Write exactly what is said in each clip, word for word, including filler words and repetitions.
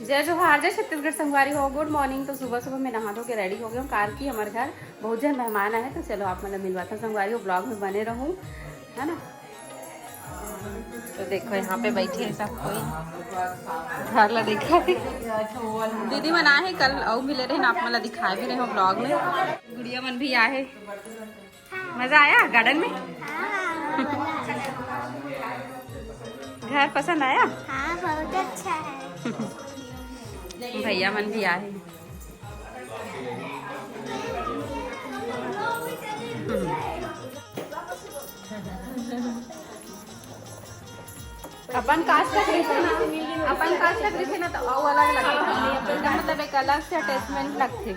जय जोहार, जय छत्तीसगढ़ संगवारी हो। गुड मॉर्निंग। तो सुबह सुबह मैं नहा धो के रेडी हो गई हूँ। काल की हमर घर बहुत जन मेहमान आए हैं, तो चलो आप मन ला मिलवाता हूँ संगवारी हो, ब्लॉग में बने रहूँ, है ना। तो देखो यहाँ पे बैठे हैं सब कोई, घर ला देखा है। दीदी मन आए हैं कल, अउ मिले रहे ना, आप मन ला दिखाए भी रहे हो ब्लॉग में। गुड़िया मन भी आए हैं। मजा आया गार्डन में? हाँ। घर पसंद आया? हाँ, बहुत अच्छा है। भैया मन भी आए। अपन कास्ट तक रहिथे ना, अपन कास्ट तक रहिथे ना, तो अउ अलग लगथे। मतलब एक अलग से अटैचमेंट लगथे।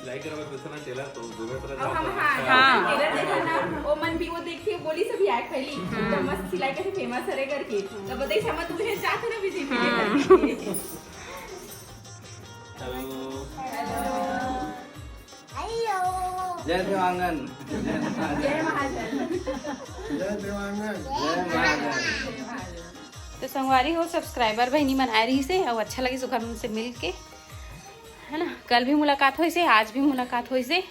सिलाई करवा पैसा ना चला तो दो बार पता अब हम, हाँ, हाँ। टेलर देखा ना, वो मन भी वो देख के बोली सभी आए खैली, तो मस्त सिलाई कैसे फेमस हरे करके। तो बताई समझ तुझे चाहते ना विजिट करके। हेलो। हेलो। जय देवांगन। जय महाजन। जय देवांगन। जय महाजन। तो संगवारी हो, सब्सक्राइबर बहिनी मन आए रहिसे, अउ अच्छा लगिस ओकर मन से मिल के, है ना। कल भी मुलाकात होइसे, आज भी मुलाकात होइसे।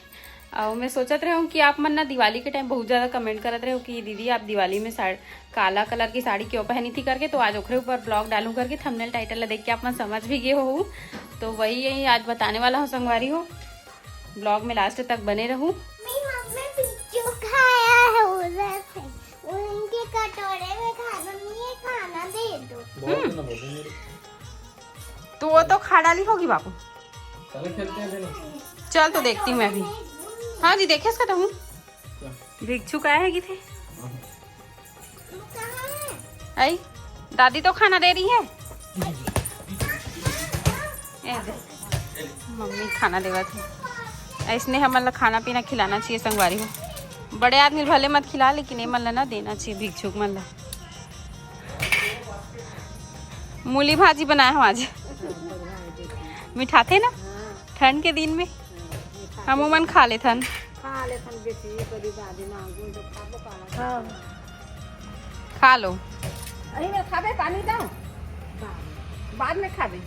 अउ मैं सोचत रहे हूँ कि आप मन ना दिवाली के टाइम बहुत ज़्यादा कमेंट करत रहे हो कि दीदी आप दिवाली में साड़-, काला कलर की साड़ी क्यों पहनी थी करके, तो आज ओकरे ऊपर ब्लॉग डालूँ करके थंबनेल टाइटल ला देख के आप मन समझ भी गए हो। तो वही यही आज बताने वाला हूँ संगवारी हो, ब्लॉग में लास्ट तक बने रहू। मम्मी, मम्मी पिज्जू खाया है उधर से, उनके कटोरे में खाना नहीं है, खाना दे दो। बहुत ना बाबू मेरे। तो वो तो खा डाली होगी बाबू। चलो खेलते हैं फिर। चल तो देखती हूँ मैं भी। हाँ जी, देखे इसका तो हूँ। भिक्षुक आए हैं कि थे? आई, दादी तो खाना दे रही है। ए दे, मम्मी खाना देवत है। ऐसने हमन ला खाना पीना खिलाना चाहिए संगवारी हो। बड़े आदमी भले मत खिला, लेकिन ये मन ला ना देना चाहिए भिक्षुक मन ला। मूली भाजी बनाए हो आज। मिठाथे ना ठंड के दिन में। हम उमन खा लेथन। खा लेथन बेटी, कभी दादी मांगू तो खाबो काला। हाँ। खा लो। अही में खाबे, पानी दो। बाद में खाबे।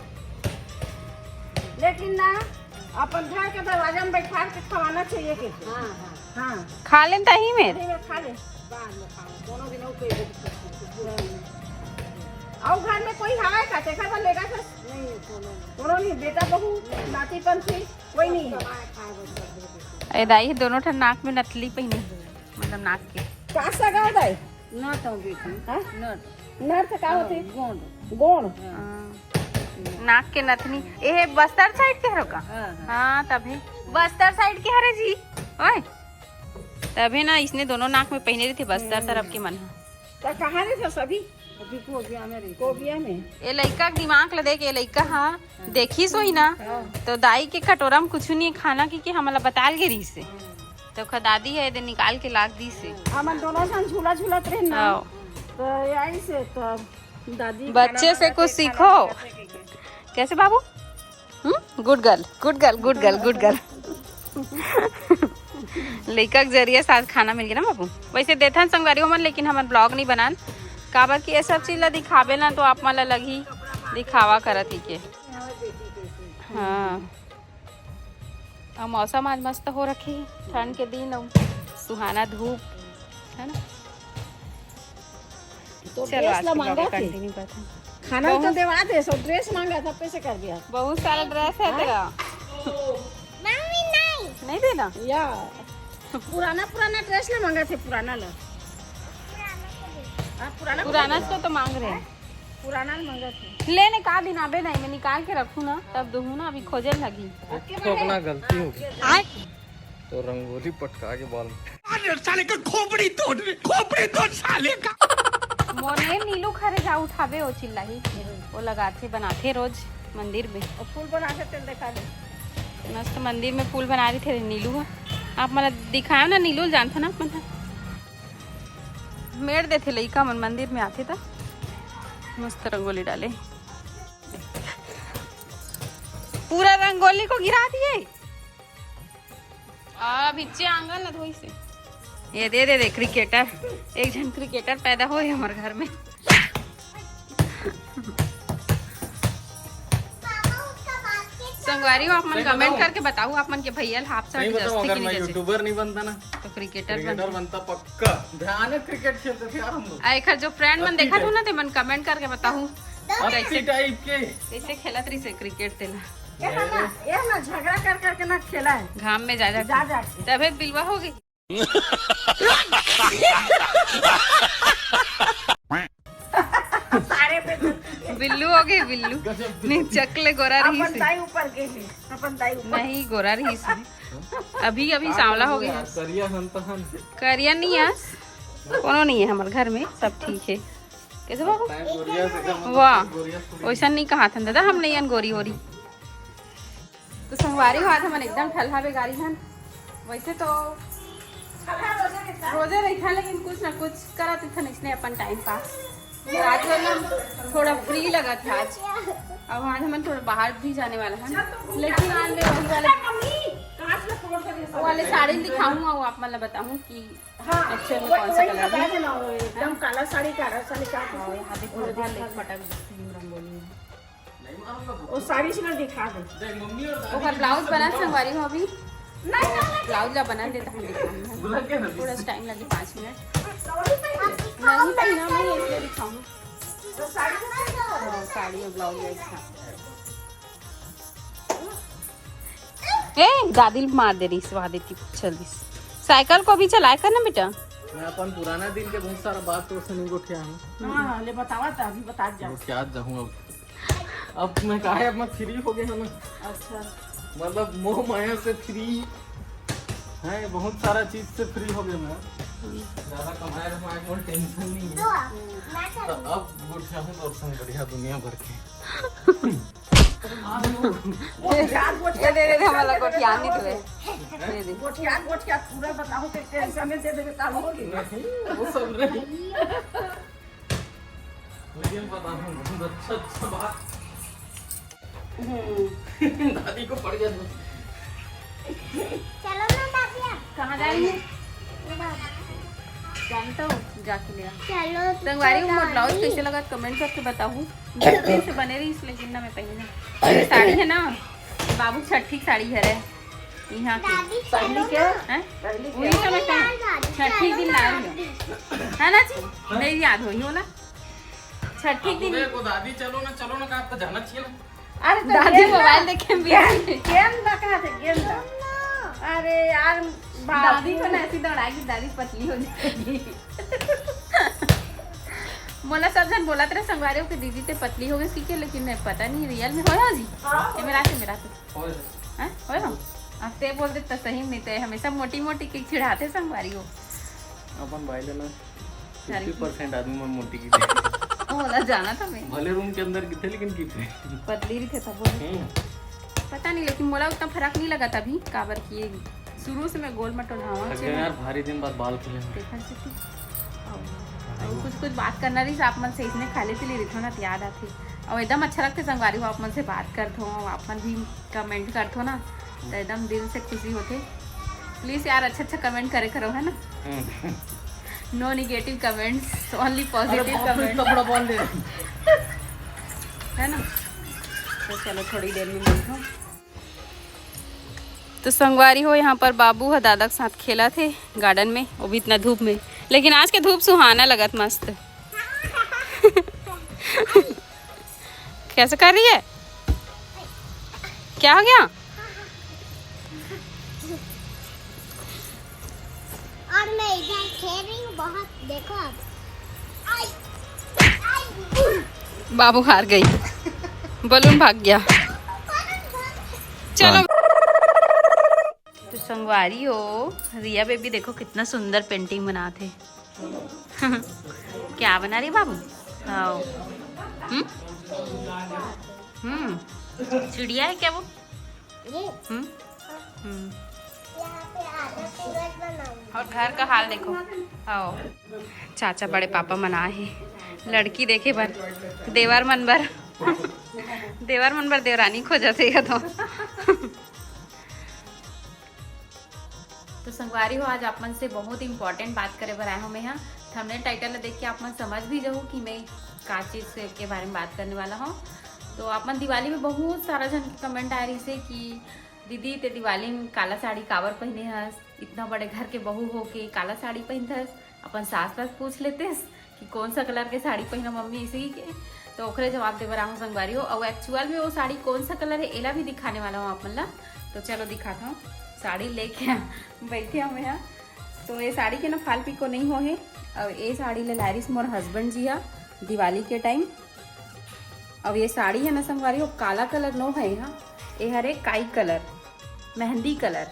लेकिन ना, अपन घर के दरवाजा में बैठा के खवाना चाहिए के। हाँ, हाँ। हाँ। खा लेन तही में। अही में खा ले। बाद में खाओ। कोनो दिन और कोई दिक्कत नहीं। और घर में कोई हवा है का? तेखर बर लेगा था? नहीं, कोनो नहीं। कोनो नहीं, बेटा बहू, नाती पंथी, कोई नहीं है। ए दाई, दोनों ठन नाक में नथली पहिने, मतलब नाक के। का सगा दाई? नथ हो बेटी। हाँ? नथ। नथ का होथे? गोंड। गोंड। हाँ। नाक के नथनी। ए बस्तर साइड के हरो का? हाँ, हाँ। हाँ, तभी। बस्तर साइड के हरे जी। ओए। तभी ना, इसने दोनों नाक में पहिने रहिथे बस्तर तरफ के मन ह। त कहाँ रहिथे सभी? अभी कोबिया में रहिथे। कोबिया में। ए लइका के दिमाग ल देख, ए लइका ह देखिस होही ना, हाँ। तो दाई के कटोरा में कुछ नहीं खाना कि, कि हमला बताल गे रहिस हे। तो ओखर दादी ह एदे निकाल के लाग दिस हे। हमन दोनों झन झूला झूलत रहे ना। हाँ। तो यही से तो दादी बच्चे खाना से कुछ बनाते, खाना सीखो। बनाते के। कैसे बाबू? हम्म, गुड गर्ल, गुड गर्ल, गुड गर्ल, गुड गर्ल। लइका के जरिए से आज खाना मिल गया ना बाबू। वैसे देथन संगवारी हो मन, लेकिन हमन ब्लॉग नहीं बनान, काबर कि ये सब चीज ला दिखाबे ना तो आप मन ला लगही दिखावा करत ही के। हाँ, अब मौसम आज मस्त हो रखे हे, ठंड के दिन, अउ सुहाना धूप, है ना। तो चलो, ड्रेस आज ला के ब्लॉग मांगा थे। कंटिन्यू करते हैं। खाना तो बहुत देवा दे, सो ड्रेस मांगा था, पैसे कर दिया। बहुत सारा ड्रेस है हाँ? तेरा। मम्मी नहीं। नहीं देना? या। पुराना, पुराना ड्रेस ला मांगा थे, पुराना ला। आप पुराना पुराना को तो मांग रहे हैं। पुराना मांगा थे। ले ने का दिन आबे नहीं, मैं निकाल के रखूँ ना, तब दूँ ना, अभी खोजे लगी। एक ठोकना गलती हो गई। आय। तो रंगोली पटका के बाल। अरे साले का खोपड़ी तोड़ रे, खोपड़ी तोड़ साले का। मोर ने नीलू खरे जा उठाबे, ओ चिल्लाही, ओ लगाथे, बनाथे रोज मंदिर में। और फूल बनाथे, तेल देखा दे। मस्त मंदिर में फूल बना रही थे नीलू ह। आप मन ला दिखायो ना, नीलू ल जानथो ना आप मन ह। मेड़ देथे लइका मन मंदिर में आथे त मस्त रंगोली डाले। पूरा रंगोली को गिरा दिए। आ, भिच्चे आंगन ला धोइस हे। ये दे, दे, दे, क्रिकेटर। एक झन क्रिकेटर पैदा होए हमर घर में। संगवारी हो, आप मन सही कमेंट बताऊं? करके बताओ, आप मन के भैया ल हाफ शर्ट सही बताऊं, जचथे अगर कि मैं नहीं जचथे? यूट्यूबर नहीं बनता ना, तो क्रिकेटर क्रिकेटर बनता। बनता पक्का। भयानक क्रिकेट खेलते थे यार हम लोग। आ, एकर जो फ्रेंड मन अति देखत हो ना, ते मन कमेंट करके बताहू अति कैसे टाइप के। कैसे खेलत रहिसे क्रिकेट तेला। ये ना, ये ना झगड़ा कर करके ना खेला है। घाम में जा जा जा के। जा के। तबे बिलवा हो गई। सारे पे बिल्लू हो गई, बिल्लू। गजब। नहीं, चकले गोरा रही अपन से। ताई ऊपर के है, अपन ताई ऊपर। नहीं, गोरा रही से। अभी अभी सांवला हो गया। करिया हन तहन। करिया नहीं है, कोनो नहीं है हमारे घर में, सब ठीक है। कैसे बाबू? ताई गोरिया से कम, वाह। गोरिया थोड़ी। वैसा नहीं कहा था दादा, हम नहीं हन गोरी होरी। तो संगवारी हो, आज हमन एकदम ठल्हा बेगारी हन। वैसे तो रोजे रहिथन, लेकिन कुछ ना कुछ करत रहिथन इसने अपन टाइम पास। आज वाला थोड़ा फ्री लगत है आज। अब आज हमन थोड़ा बाहर भी जाने वाला है, लेकिन आज मैं वही वाले, वो वाले साड़ी दिखाऊँ और आप मन ला बताऊँ कि हाँ, actual में वो कौन सा वही colour है। बता देना, वो एकदम काला साड़ी, काला साड़ी का और यहाँ देखो, उधर देख, पटक रंगोली है। वो साड़ी से दिखा दे। ओकर ब्लाउज बना संगवारी हो अभी। नहीं, नहीं, नहीं। ब्लाउज ला बना देता हम दिखाऊंगी। पूरा टाइम लगे पाँच मिनट। नहीं पहना मैं, इसलिए दिखाऊंगी। तो साड़ी से हाँ, साड़ी और ब्लाउज एक साथ। ए, दादी मार दे रही, स्वाद इतनी चल रही। साइकिल को भी चलाए कर ना बेटा। मैं अपन पुराना दिन के बहुत सारा बात तो से नहीं गोठिया हूँ। हाँ, ले बतावा था, अभी बता जा। गोठियात जाहूँ अब। अब मैं काहे, अब मैं फ्री हो गया हूँ ना। अच्छा। मतलब मोह माया से फ्री है, बहुत सारा चीज से फ्री हो गया मैं। ज्यादा कमाए रहो, आज कोई टेंशन नहीं है। तो अब गोठिया हूँ तो संग बढ़िया दुनिया भर के। गोठियात, ये दे दे दे, हमारा गोठियात नहीं तो है। दे दे। गोठियात, गोठियात पूरा बताओ कि टेंशन में दे देवे, तालो हो गई। नहीं, वो सब नहीं। लेकिन बताऊँ, बहुत अच्छा, अच्छा बात। हम्म। दादी को पड़ गया दूध। चलो ना दादी, आप। कहाँ जा रही है? जानता हूँ, जाके ले आ। चलो, संगवारी, वो मोर ब्लाउज कैसे लगा, कमेंट करके बताहू। बहुत दिन से बने रही, इसलिए लेकिन ना मैं पहनी ना। ये साड़ी है ना, बाबू छठी की साड़ी है रे, यहाँ की। दादी, पहली चलो के? ना। हैं? पहली वही के? तो मैं कहूँ। दादी, छठी चलो दिन ना, ला रही हूँ। दादी। है ना जी? नहीं याद होई होला। छठी अब दिन। देखो दादी, चलो ना, चलो ना, कहा तो जाना चाहिए ना। अरे तो दादी गेंद मोबाइल ना। देखे में गेंद, busy। गेंद ना कहा थे, गेंद ना। अरे यार, बाप दादी को रे। ना ऐसी दौड़ाएगी, दादी पतली हो जाएगी। मोला सब जन बोलत रहे संगवारी हो कि दीदी ते पतली हो गई सीखे, लेकिन नहीं, पता नहीं रियल में होया जी। हाँ, ये मेरा से, मेरा से। होय। हैं? होय हो? अब ते बोल दे तो सही में नहीं, ते हमेशा मोटी मोटी के चिढ़ाते संगवारी हो। अपन भाई लेना। सारी फिफ्टी परसेंट आदमी मन मोटी की। ओला जाना था मैं। भले रूम के अंदर किथे, लेकिन किथे। पतली रहिथे तब बोले। हम्म। पता नहीं, लेकिन मोला उतना फर्क नहीं लगा था अभी, काबर कि ये शुरू से मैं गोल मटोल हवा अगर चेहरा। यार, भारी दिन बाद बाल खुले हैं। देखा से कि, और, और कुछ, कुछ बात करना रही, आप मन से इसने खाली पीली रहिथो ना, तो याद आथे। और एकदम अच्छा लगता है संगवारी हो, आप मन से बात करथो, आप मन भी कमेंट करथो ना, तो एकदम दिल से खुशी होथे। प्लीज यार, अच्छा अच्छा कमेंट करे करो, है ना? हम्म। No negative comments, only अरे positive बाप रे, comment। कपड़ा बांध दे। है ना? तो चलो, थोड़ी देर में मिलते हैं। तो संगवारी हो, यहाँ पर बाबू ह दादा के साथ खेलत हे गार्डन में, वो भी इतना धूप में, लेकिन आज के धूप सुहाना लगत, मस्त। कैसे कर रही है? क्या हो गया? और मैं इधर खेल रही हूँ बहुत, देखो अब। आई, आई। बाबू हार गई, बलून भाग गया। चलो। तो संगवारी हो, रिया बेबी देखो कितना सुंदर पेंटिंग बनात हे। क्या बना रही बाबू? आओ। हम्म? हम्म। चिड़िया है क्या वो? ये? हम्म? हम्म। यहाँ पे आधा सूरज बनाऊंगी। और घर का हाल देखो। आओ। चाचा बड़े पापा मन आए हे लड़की देखे बर, देवर मन बर। देवर मन बर देवरानी खोजत हे ये तो। तो संगवारी हो, आज आप मन से बहुत इंपॉर्टेंट बात करे बर आए हो मैं यहाँ। थंबनेल टाइटल ला देख के आप मन समझ भी जाहू कि मैं का चीज़ के बारे में बात करने वाला हूँ। तो अपन दिवाली में बहुत सारा झन के कमेंट आए रहिसे कि दीदी, ते दिवाली में काला साड़ी काबर पहिने हस, इतना बड़े घर के बहू होके काला साड़ी पहिनथस। अपन सास ला पूछ लेतेस कि कौन सा कलर के साड़ी पहिना मम्मी, इसी के। तो ओकरे जवाब दे बर आहूँ संगवारी हो। और एक्चुअल में वो साड़ी कौन सा कलर है, एला भी दिखाने वाला हूँ आप मन ला। तो चलो दिखाता हूँ, साड़ी लेके बैठे हूँ मैं यहाँ। तो ये साड़ी के ना फाल पिको नहीं हो है। और ये साड़ी ले लारिस मोर हस्बैंड जी हा दिवाली के टाइम। अब ये साड़ी है ना संगवारी हो, काला कलर नो है यहाँ, ये हरे काई कलर, मेहंदी कलर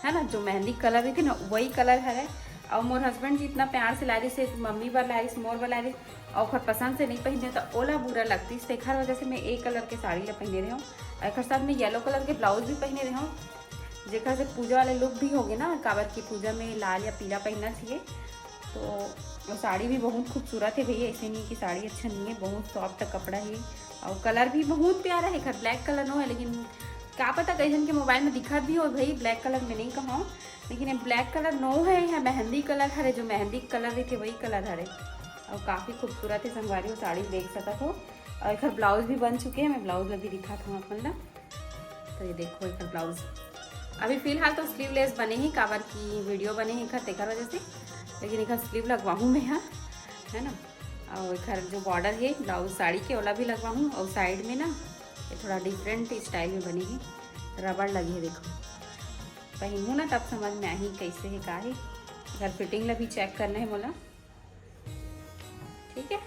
है ना, जो मेहंदी कलर रहिथे ना, वही कलर हरे। और मोर हस्बैंड जी इतना प्यार से लारिस, मम्मी बर लारिस, मोर बर लारिस, और ओकर पसंद से नहीं पहिने तो ओला बुरा लगतिस। तेखर वजह से मैं एक कलर के साड़ी ला पहिने रहे हूँ। और एकर साथ में येलो कलर के ब्लाउज भी पहिने रहे हूँ, जेकर से पूजा वाले लुक भी होगे ना, काबर की पूजा में लाल या पीला पहिनना चाहिए। तो वो साड़ी भी बहुत खूबसूरत है भैया, ऐसे नहीं कि साड़ी अच्छा नहीं है, बहुत सॉफ्ट कपड़ा है। और कलर भी बहुत प्यारा है, खैर ब्लैक कलर नो है, लेकिन का पता कई झन के मोबाइल में दिखत भी हो भाई, ब्लैक कलर में नहीं कहा हूँ, लेकिन ये ब्लैक कलर नो है, यहाँ मेहंदी कलर हरे, जो मेहंदी कलर रहिथे वही कलर हरे। और काफ़ी खूबसूरत है संगवारी हो, साड़ी देख सकत हो। और एकर ब्लाउज भी बन चुके हैं, मैं ब्लाउज ला भी दिखात हूँ आप मन ला। तो ये देखो एकर ब्लाउज, अभी फिलहाल तो स्लीवलेस बने ही, काबर की वीडियो बने ही एकर, तेकर वजह से, लेकिन एकर स्लीव लगवाहूँ मैं, हाँ, है ना। और एकर जो बॉर्डर है ब्लाउज साड़ी के, ओला भी लगवाहूँ। और साइड में ना ये थोड़ा डिफरेंट स्टाइल में बने ही, रबड़ लगे है, देखो पहिनहूँ ना तब समझ में आही कैसे है का है। एकर फिटिंग ला भी चेक करना है मोला, ठीक है।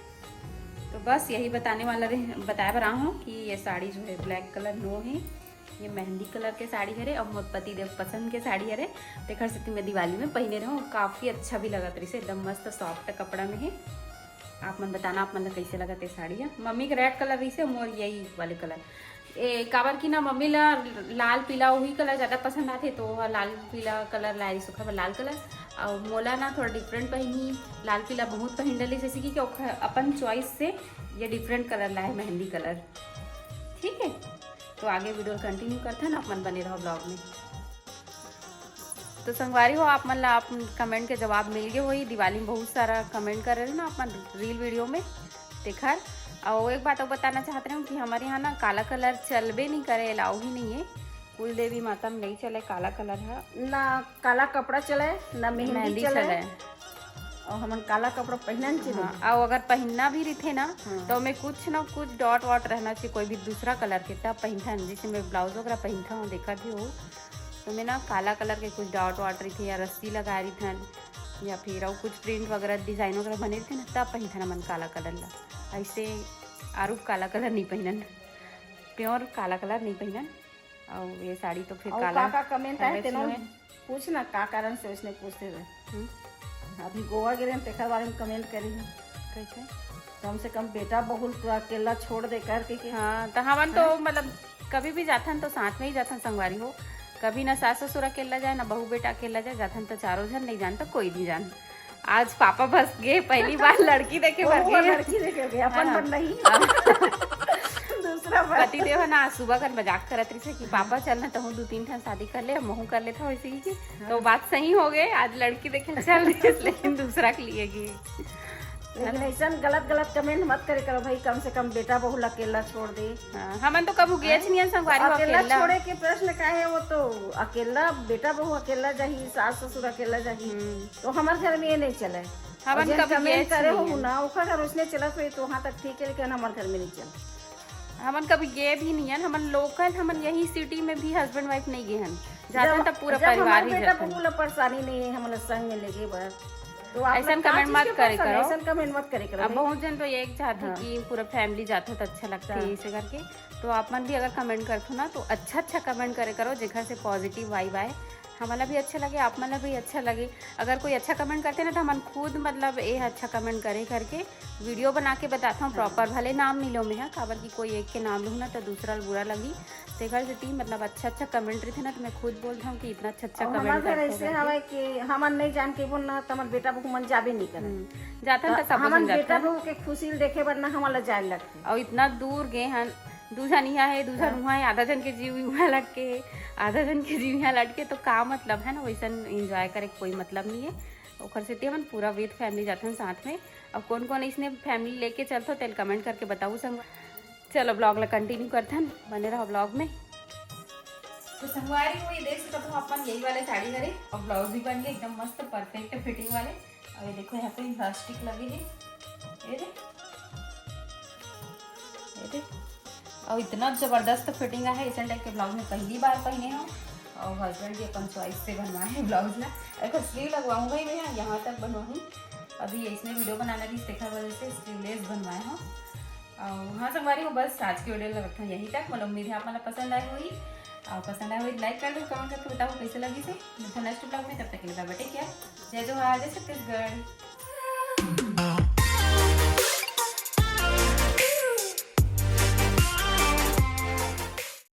तो बस यही बताने वाला रहे, बताए बर आहूँ कि ये साड़ी जो है ब्लैक कलर नो है, ये मेहंदी कलर के साड़ी हरे और मोर पति देव पसंद के साड़ी हरे। तेखर सेती मैं दिवाली में पहिने रहूँ, काफ़ी अच्छा भी लगत रहिसे, एकदम मस्त सॉफ्ट कपड़ा में है। आप मन बताना आप मन ला कैसे लगत है साड़ी है। मम्मी के रेड कलर रहिसे, मोर यही वाले कलर। ए, काबर की ना मम्मी ला लाल पीला वही कलर ज़्यादा पसंद आथे, तो ओह लाल पीला कलर लाए रहिस ओखर बर लाल कलर। और मोला ना थोड़ा डिफरेंट पहिनी, लाल पीला बहुत पहिन डलिस, जैसे कि, कि ओखर अपन चॉइस से ये डिफरेंट कलर लाए, मेहंदी कलर। ठीक है, तो आगे वीडियो कंटिन्यू करथन, आप मन बने रहो ब्लॉग में। तो संगवारी हो, आप मन ला आप कमेंट के जवाब मिल गए होही। दिवाली में बहुत सारा कमेंट करे रहे ना आप मन रील वीडियो में, तेखर। और एक बात और बताना चाहत रहे हूँ कि हमारे यहाँ ना काला कलर चलबे नहीं करे, अलाउ ही नहीं है। कुल देवी माता में नहीं चले काला कलर है। ना काला कपड़ा चले, ना मेहंदी मेहंदी चले। चले। और हमन काला कपड़ा पहनना नहीं चाहिए। हाँ, और अगर पहनना भी रहिथे ना, हाँ। तो ओमे कुछ ना कुछ डॉट वॉट रहना चाहिए, कोई भी दूसरा कलर के, तब पहनथन। जैसे मैं ब्लाउज वगैरह पहनता हूँ, देखा भी हो, तो मैं ना काला कलर के कुछ डॉट वॉट रहिथे या रस्सी लगा रहिथन, या फिर और कुछ प्रिंट वगैरह, डिजाइन वगैरह बने रहिथे ना, तब पहनथन हमन काला कलर ला। ऐसे आरूप काला कलर नहीं पहनन, प्योर काला कलर नहीं पहनन। और ये साड़ी तो फिर और काला का, का कमेंट है, है तेनो इसमें। पूछ ना, का कारण से उसने पूछते हुए। हम्म। अभी गोवा गे रहे, तेकर बारे में कमेंट करी है। कैसे? कम से कम बेटा बहू तो अकेला छोड़ दे करके के। हाँ, तो हमन तो हाँ? मतलब कभी भी जाथन तो साथ में ही जाथन संगवारी हो। कभी ना सास ससुर अकेला जाए, ना बहू बेटा अकेला जाए, जाथन तो चारों झन, नहीं जान तो कोई नहीं जान। आज पापा बस गए, पहली बार लड़की देखे बर वो गए। लड़की देखे गए, अपन हाँ। बन नहीं। अब दूसरा बार। पति देव ना आज सुबह कर मजाक करत रहिसे कि पापा चल ना, तहूँ दो तीन ठन शादी कर ले, महू कर लेता वैसे ही कि। हाँ। तो बात सही हो गए, आज लड़की देखे चल रही, लेकिन दूसरा के लिए गए। लेकिन ऐसा गलत गलत कमेंट मत करे करो भाई, कम से कम बेटा बहू ला अकेला छोड़ दे। हाँ, हमन तो कबू गेच नहीं संगवारी हो अकेला अकेला। छोड़े के प्रश्न का है, वो तो अकेला बेटा बहू अकेला जाही, सास ससुर अकेला जाही, हम्म। तो हमार घर में ये नहीं चले। हमन और जेन कभी कमेंट गेच करे नहीं हो है। ना, ओखर घर उसने चलत होई तो वहाँ तक ठीक है, लेकिन हमार घर में नहीं चले। हमन कभी गए भी नहीं हन, हमन लोकल, हमन यही सिटी में भी हस्बैंड वाइफ नहीं गए हन, जाथन जब, तब पूरा जब परिवार हमार ही बेटा जाथन। बहू ला परेशानी नहीं है, हमन ला संग में लेके बर, तो आप ऐसन लोग का कमेंट चीज मत के करे परेशानी? करो। ऐसन कमेंट मत करे करो अब भाई। बहुत जन तो ये चाहते हाँ। कि पूरा फैमिली जाथो तो अच्छा लगता है हाँ। ऐसे करके, तो आप मन भी अगर कमेंट करथो ना तो अच्छा अच्छा कमेंट करे करो, जेकर से पॉजिटिव वाइब आए। हमला भी अच्छा लगे, आप मन ला भी अच्छा लगे। अगर कोई अच्छा कमेंट करते ना तो हमन खुद मतलब ये अच्छा कमेंट करे करके वीडियो बना के बताता हूँ हाँ। प्रॉपर, भले नाम नहीं लो मैं, हाँ, काबर कि कोई एक के नाम लूँ ना तो दूसरा ल बुरा लगी। तेकर सेती मतलब अच्छा अच्छा कमेंट रहिथे ना तो मैं खुद बोलता हूँ कि इतना अच्छा अच्छा और कमेंट हमारे घर करते ऐसे करके। हवे कि हमन नहीं जान के बोल ना तो हमारे बेटा बहू मन जाबे नहीं करे। हम्म, जाथन तो तो सब हमन झन बेटा जाथन। बहू के खुशी ल देखे बर ना हमन ला जाए लगथे। और इतना दूर गए हन, दू झन इहाँ है, दू झन हाँ। उहाँ है, आधा झन के जीव उहाँ लटके है, आधा झन के जीव इहाँ लटके, तो का मतलब है ना, वैसन एंजॉय करे के कोई मतलब नहीं है। ओकर सेती हमन पूरा विद फैमिली जाथन साथ में। और कौन कौन इसने फैमिली लेके चलथो तेल कमेंट करके बताऊ संग। चलो, ब्लॉग ला कंटिन्यू करथन, बने रहो ब्लॉग में। तो संगवारी हो, ये देख सकत हो अपन, यही वाले साड़ी हरे और ब्लाउज भी बन गए एकदम मस्त परफेक्ट फिटिंग वाले। और ये देखो, यहाँ पे इलास्टिक लगे है, ये दे, ये दे। और इतना जबरदस्त फिटिंग है, इस टाइप के ब्लाउज में पहली बार पहने हो और हस्बैंड भी अपन चॉइस से बनवाए हैं ब्लाउज ला। देखो, स्लीव लगवाऊंगा ही मैं, यहाँ तक बनवाऊँ। अभी ये इसमें वीडियो बनाना भी, देखा वजह से स्लीवलेस बनवाए हो। और हाँ संगवारी हो, बस आज की वीडियो लगत हूँ यहीं तक। मतलब उम्मीद है आप मन ला पसंद आए होही, और पसंद आए होही लाइक कर दो, कमेंट करके बताओ कैसे लगिस हे। मिलथन नेक्स्ट ब्लॉग में, तब तक के लिए बाय बाय, टेक केयर, जय जोहार, जय छत्तीसगढ़।